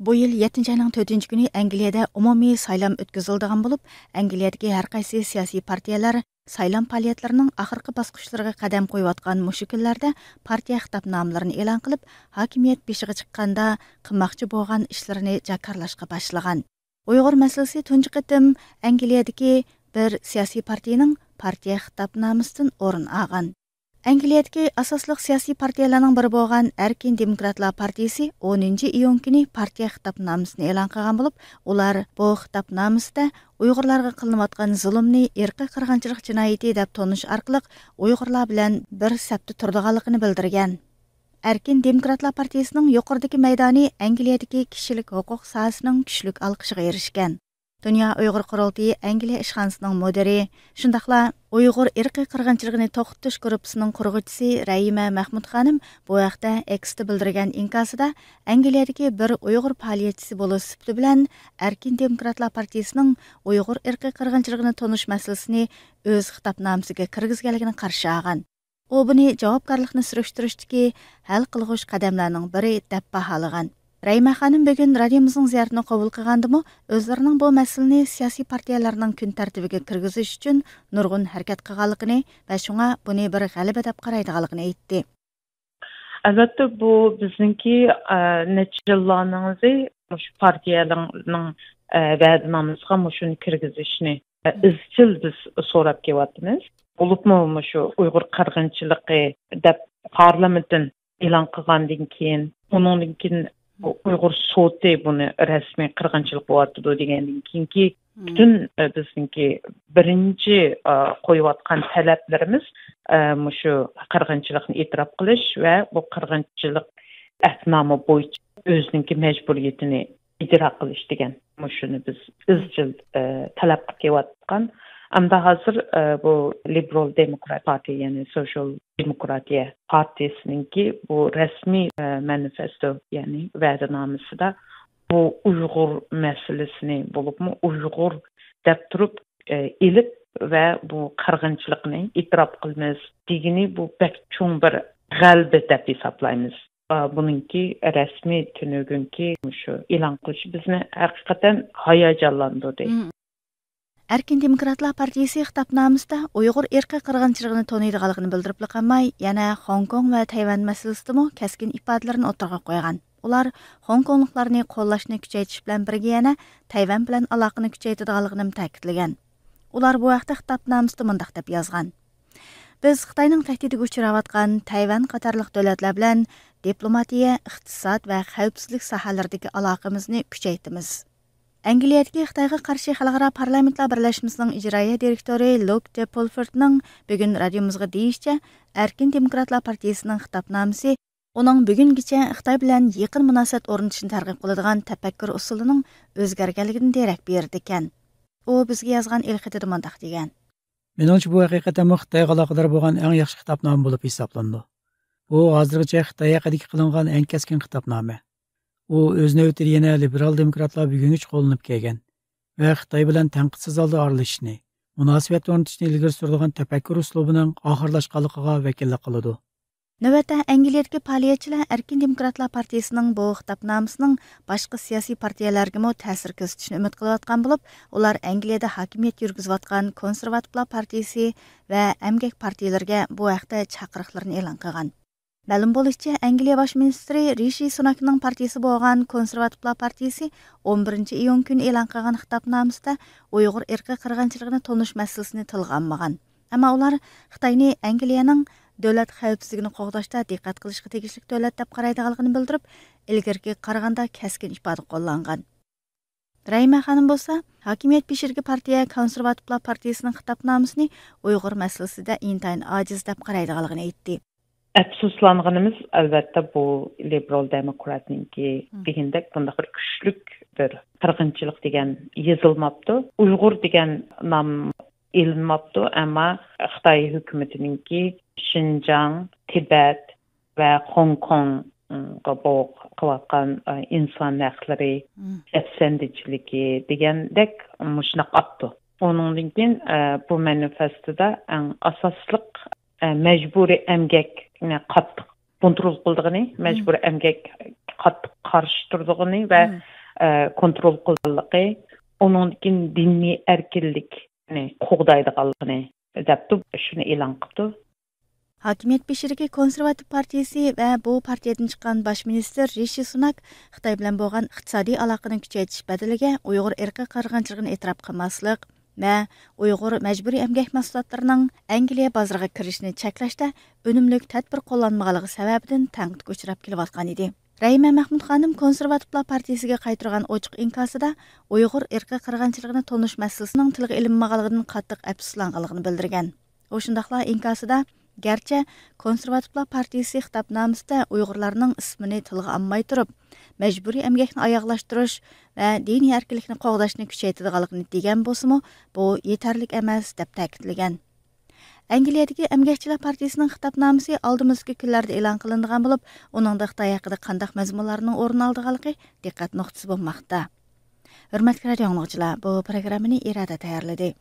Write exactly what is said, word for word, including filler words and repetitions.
بۇ يىل يەتتىنچى ئاينىڭ تۆتىنچى كۈنى ئەنگلىيەدە ئومۇمىي سايلام ئۆتكۈزۈلىدىغان بولۇپ، ئەنگلىيەدىكى ھەر قايسى سىياسىي پارتىيەلەر سايلام پائالىيەتلىرىنىڭ ئاخىرقى باسقۇچلىرىغا قەدەم قويۇۋاتقان مۇشۇ كۈنلەردە پارتىيە خىتابنامىلىرىنى ئېلان قىلىپ، ھاكىمىيەت بېشىغا چىققاندا قىلماقچى بولغان ئىشلىرىنى جاكارلاشقا باشلىغان. ئۇيغۇر مەسىلىسى تۇنجى قېتىم ئەنگلىيەدىكى بىر سىياسىي پارتىيىنىڭ پارتىيە خىتابنامىسىدىن ئورۇن ئالغان. ئەنگلىيەدىكى ئاساسلىق سىياسىي پارتىيەلەرنىڭ بىرى بولغان ئەركىن دېموكراتلار پارتىيىسى ئونىنچى ئىيۇن كۈنى پارتىيە خىتابنامىسىنى ئېلان قىلغان بولۇپ، ئۇلار بۇ خىتابنامىسىدە ئۇيغۇرلارغا قىلىنىۋاتقان زۇلۇمنى ئىرقىي قىرغىنچىلىق جىنايىتى دەپ تونۇش ئارقىلىق ئۇيغۇرلار بىلەن بىر سەپتە تۇرىدىغانلىقىنى بىلدۈرگەن. ئەركىن دېموكراتلار پارتىيىسىنىڭ يۇقىرىدىكى مەيدانى ئەنگلىيەدىكى كىشىلىك ھوقۇق ساھەسىنىڭ كۈچلۈك ئالقىشىغا ئېرىشكەن. دۇنيا ئۇيغۇر قۇرۇلتىيى ئەنگلىيە ئىشخانىسىنىڭ مۇدىرى، شۇنداقلا ئۇيغۇر ئىرقىي قىرغىنچىلىقىنى توختىتىش گۇرۇپپىسىنىڭ قۇرغۇچىسى رەھىمە مەخمۇت خانىم بۇ ھەقتە ئېكستا بىلدۈرگەن ئىنكاسىدا، ئەنگلىيەدىكى بىر ئۇيغۇر پائالىيەتچىسى بولۇش سۈپىتى بىلەن ئەركىن دېموكراتلار پارتىيىسىنىڭ ئۇيغۇر ئىرقىي قىرغىنچىلىقىنى تونۇش مەسىلىسىنى ئۆز خىتابنامىسىگە كىرگۈزگەنلىكىنى قارشى ئالغان. ئۇ بۇنى جاۋابكارلىقنى سۈرۈشتۈرۈشتىكى ھەل قىلغۇچ قەدەملەرنىڭ بىرى دەپ باھالىغان. رەھىمە خانىم بۈگۈن رادىيومىزنىڭ زىيارىتىنى قوبۇل قىلغاندىمۇ، ئۆزلىرىنىڭ بۇ مەسىلىنى سىياسىي پارتىيەلەرنىڭ كۈن تەرتىبىگە كىرگۈزۈش ئۈچۈن نۇرغۇن ھەرىكەت قىلغانلىقىنى ۋە شۇڭا بۇنى بىر غەلىبە دەپ قارايدىغانلىقىنى ئېيتتى. ئەلۋەتتە، بۇ بىزنىڭكى، ئە، نەچچە يىللارنىڭ ئۆزى مۇشۇ پارتىيەنىڭ، ئە، ۋەدىنامىسىغا مۇشۇنى كىرگۈزۈشنى، ئە، ئىزچىل بىز سوراپ كېلىۋاتىمىز. بولۇپمۇ مۇشۇ ئۇيغۇر قىرغىنچىلىقى دەپ پارلامېنتتىن ئېلان قىلغاندىن كېيىن، ئۇنىڭدىن كېيىن ئۇيغۇر سوتى بۇنى رەسمىي قىرغىنچىلىق بولۇۋاتىدۇ دېگەندىن كېيىنكى پۈتۈن، ئە، بىزنىڭكى بىرىنچى، ئە، قويۇۋاتقان تەلەپلىرىمىز، ئە، مۇشۇ قىرغىنچىلىقنى ئېتىراپ قىلىش ۋە بۇ قىرغىنچىلىق ئەھدىنامە بويىچە ئۆزىنىڭكى مەجبۇرىيىتىنى ئىجرا قىلىش دېگەن مۇشۇنى بىز ئىزچىل، ئە، تەلەپ قىلىپ كېلىۋاتقان. ئەمدى ھازىر، ئە، بۇ لىبېرال دېموكرات پارتىيە، يەنى سوشال دېموكراتىيە پارتىيىسىنىڭكى بۇ رەسمىي، ئە، مانىفېستو، يەنى ۋەدىنامىسىدا بۇ ئۇيغۇر مەسىلىسىنى بولۇپمۇ ئۇيغۇر دەپ تۇرۇپ، ئە، ئېلىپ ۋە بۇ قىرغىنچىلىقنى ئېتىراپ قىلىمىز دېگىنى بۇ بەك چوڭ بىر غەلىبە دەپ ھېسابلايمىز. ئە، بۇنىڭكى رەسمىي تۈنۈگۈنكى مۇشۇ ئېلان قىلىشى بىزنى ھەقىقەتەن ھاياجانلاندۇردى. ئەركىن دېموكراتلار پارتىيىسى خىتابنامىسىدا ئۇيغۇر ئىرقىي قىرغىنچىلىقىنى تونۇيدىغانلىقىنى بىلدۈرۈپلا قالماي، يەنە خوڭكوڭ ۋە تەيۋەن مەسىلىسىدىمۇ كەسكىن ئىپادىلىرىنى ئوتتۇرىغا قويغان. ئۇلار خوڭكوڭلۇقلارنى قوللاشنى كۈچەيتىش بىلەن بىرگە يەنە تەيۋەن بىلەن ئالاقىنى كۈچەيتىدىغانلىقىنىمۇ تەكىتلىگەن. ئۇلار بۇ ھەقتە خىتابنامىسىدا مۇنداق دەپ يازغان: بىز خىتاينىڭ تەھدىتىگە ئۇچراۋاتقان تەيۋەن قاتارلىق دۆلەتلەر بىلەن دىپلوماتىيە، ئىقتىساد ۋە خەۋپسىزلىك ساھەلىرىدىكى ئالاقىمىزنى كۈچەيتىمىز. ئەنگلىيەدىكى خىتايغا قارشى خەلقئارا پارلامېنتلار بىرلەشمىسىنىڭ ئىجرائىيە دىرېكتورى لۇك دېپولفورتنىڭ بۈگۈن رادىيومىزغا دېيىشىچە، ئەركىن دېموكراتلار پارتىيىسىنىڭ خىتابنامىسى ئۇنىڭ بۈگۈنگىچە خىتاي بىلەن يېقىن مۇناسىۋەت ئورنىتىشنى تەرغىب قىلىدىغان تەپەككۇر ئۇسۇلىنىڭ ئۆزگەرگەنلىكىدىن دېرەك بېرىدىكەن. ئۇ بىزگە يازغان ئېلخىتىدە مۇنداق دېگەن: مېنىڭچە، بۇ ھەقىقەتەنمۇ خىتايغا ئالاقىدار بولغان ئەڭ ياخشى خىتابنامە بولۇپ ھېسابلىنىدۇ. بۇ ھازىرغىچە خىتاي ھەققىدىكى قىلىنغان ئەڭ كەسكىن خىتابنامە. ئۇ ئۆز نۆۋىتىدە يەنە لىبېرال دېموكراتلار بۈگۈنگىچە قوللىنىپ كەلگەن ۋە خىتاي بىلەن تەنقىدسىز ھالدا ئارىلىشىشنى، مۇناسىۋەت ئورنىتىشنى ئىلگىرى سۈرىدىغان تەپەككۇر ئۇسلۇبىنىڭ ئاخىرلاشقانلىقىغا ۋەكىللىك قىلىدۇ. نۆۋەتتە ئەنگلىيەدىكى پائالىيەتچىلەر ئەركىن دېموكراتلار پارتىيىسىنىڭ بۇ خىتابنامىسىنىڭ باشقا سىياسىي پارتىيەلەرگىمۇ تەسىر كۆرسىتىشىنى ئۈمىد قىلىۋاتقان بولۇپ، ئۇلار ئەنگلىيەدە ھاكىمىيەت يۈرگۈزۈۋاتقان كونسېرۋاتىپلار پارتىيىسى ۋە ئەمگەك پارتىيىلىرىگە بۇ ھەقتە چاقىرىقلىرىنى ئېلان قىلغان. مەلۇم بولۇشىچە، ئەنگلىيە باش مىنىستىرى رىشى سۇناكنىڭ پارتىيىسى بولغان كونسېرۋاتىپلار پارتىيىسى ئون بىرىنچى ئىيۇن كۈنى ئېلان قىلغان خىتابنامىسىدا ئۇيغۇر ئىرقىي قىرغىنچىلىقىنى تونۇش مەسىلىسىنى تىلغا ئالمىغان. ئەمما ئۇلار خىتاينى ئەنگلىيەنىڭ دۆلەت خەۋپسىزلىكىنى قوغداشتا دىققەت قىلىشقا تېگىشلىك دۆلەت دەپ قارايدىغانلىقىنى بىلدۈرۈپ، ئىلگىرىكىگە قارىغاندا كەسكىن ئىپادە قوللانغان. رەھىمە خانىم بولسا، ھاكىمىيەت بېشىدىكى پارتىيە كونسېرۋاتىپلار پارتىيىسىنىڭ خىتابنامىسىنى ئۇيغۇر مەسىلىسىدە ئىنتايىن ئاجىز دەپ قارايدىغانلىقىنى ئېيتتى. ئەپسۇسلانغىنىمىز، ئەلۋەتتە، بۇ لىبېرال دېموكراتنىڭكى دېگەندەك بۇنداق بىر كۈچلۈك بىر قىرغىنچىلىق دېگەن يېزىلماپتۇ. ئۇيغۇر دېگەن نام ئېلىنماپتۇ، ئەمما خىتاي ھۆكۈمىتىنىڭكى شىنجاڭ، تىبەت ۋە خوڭكوڭغا بو-، قىلىۋاتقان، ئە، ئىنسان ھەقلىرى دەپسەندىچىلىكى دېگەندەك مۇشۇنداق ئاپتۇ. ئۇنىڭدىن كېيىن، ئە، بۇ مانىفېستودا ئەڭ ئاساسلىق، ئە، مەجبۇرىي ئەمگەكنى قاتتىق كونترول قىلىدىغىنى، مەجبۇرىي ئەمگەك قاتتىق قارشى تۇرىدىغىنى ۋە ئە، كونترول قىلغانلىقى، ئۇنىڭدىن كېيىن دىنىي ئەركىنلىكنى قوغدايدىغانلىقىنى دەپتۇ، شۇنى ئېلان قىپتۇ. ھاكىمىيەت بېشىدىكى كونسېرۋاتىپ پارتىيىسى ۋە بۇ پارتىيەدىن چىققان باش مىنىستىر رىشى سۇناك خىتاي بىلەن بولغان ئىقتىسادىي ئالاقىنى كۈچەيتىش بەدىلىگە ئۇيغۇر ئىرقىي قىرغىنچىلىقىنى ئېتىراپ قىلماسلىق ۋە ئۇيغۇر مەجبۇرىي ئەمگەك مەھسۇلاتلىرىنىڭ ئەنگلىيە بازىرىغا كىرىشىنى چەكلەشتە ئۈنۈملۈك تەدبىر قوللانمىغانلىقى سەۋەبىدىن تەنقىدكە ئۇچراپ كېلىۋاتقان ئىدى. رەھىمە مەخمۇت خانىم كونسېرۋاتىپلار پارتىيىسىگە قايتۇرغان ئوچۇق ئىنكاسىدا ئۇيغۇر ئىرقىي قىرغىنچىلىقىنى تونۇش مەسىلىسىنىڭ تىلغا ئېلىنمىغانلىقىدىن قاتتىق ئەپسۇسلانغانلىقىنى بىلدۈرگەن. ئۇ شۇنداقلا ئىنكاسىدا، گەرچە كونسېرۋاتىپلار پارتىيىسى خىتابنامىسىدە ئۇيغۇرلارنىڭ ئىسمىنى تىلغا ئالماي تۇرۇپ، مەجبۇرىي ئەمگەكنى ئاياغلاشتۇرۇش ۋە دىنىي ئەركىنلىكنى قوغداشنى كۈچەيتىدىغانلىقىنى دېگەن بولسىمۇ، بۇ يېتەرلىك ئەمەس، دەپ تەكىتلىگەن. ئەنگلىيەدىكى ئەمگەكچىلەر پارتىيىسىنىڭ خىتابنامىسى ئالدىمىزدىكى كۈنلەردە ئېلان قىلىنىدىغان بولۇپ، ئۇنىڭدا خىتاي ھەققىدە قانداق مەزمۇنلارنىڭ ئورۇن ئالىدىغانلىقى دىققەت نۇقتىسى بولماقتا. ھۆرمەتلىك رادىئو ئاڭلىغۇچىلار، بۇ پروگراممىنى ئىرادە تەييارلىدى.